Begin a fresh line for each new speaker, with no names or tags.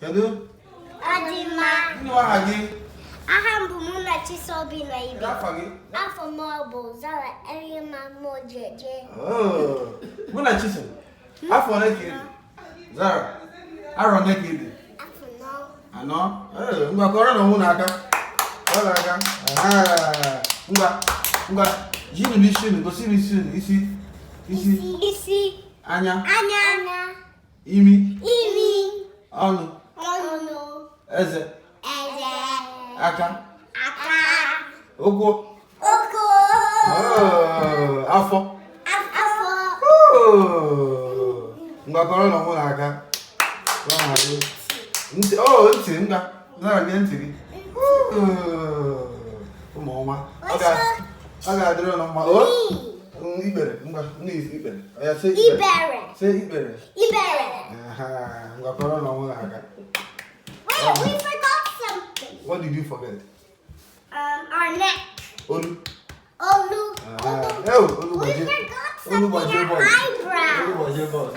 Kedu?
Ọ dị mma.
Gịnị bụ aha gị?
Aha m bụ Munachiso Obinna Ibe.
Kedu afa gị?
Afọ m bụ Zara Erima Mojeje.
Oh, Munachiso, afọ ole ka ị dị? Zara, arọ ole ka ị dị?
Afọ 4.
4? Ee, ngwa, kụọrọ nụ onwe unu aka. Kụọrọ aka. Aha. Ngwa, ngwa, jinụ n'isi unu, gosi m isi unu, isi, isi.
Isi.
Anya.
Anya. Anya.
Imi.
Imi.
Ọnụ.
Ọnụ.
Eze.
Eze.
Aka.
Aka.
Ụkwụ.
Ụkwụ.
Oh, afọ.
Afọ.
Oh. Ngwa, kụọrọ nụ onwe unu aka. Kụọrọ nụ aka. Ntị, oh, ntị, ngwa. Zara, lee ntị gị. Oh, ụmụ ọma. Ọ ga-adịrị unu mma. Oh, ikpere, ngwa, ndị ikpere. Oya, say ikpere.
Ikpere.
Say ikpere.
Ikpere.
Aha, ngwa, kụọrọ nụ onwe unu aka.
Wait, we forgot something.
What did you forget?
Our neck.
Olu.
Olu.
Aha.
Olu.
Oh, olu
We
gbajie.
forgot
Olu
something.
gbajie
Our
bọọlụ.
eyebrow.
Olu gbajie bọọlụ.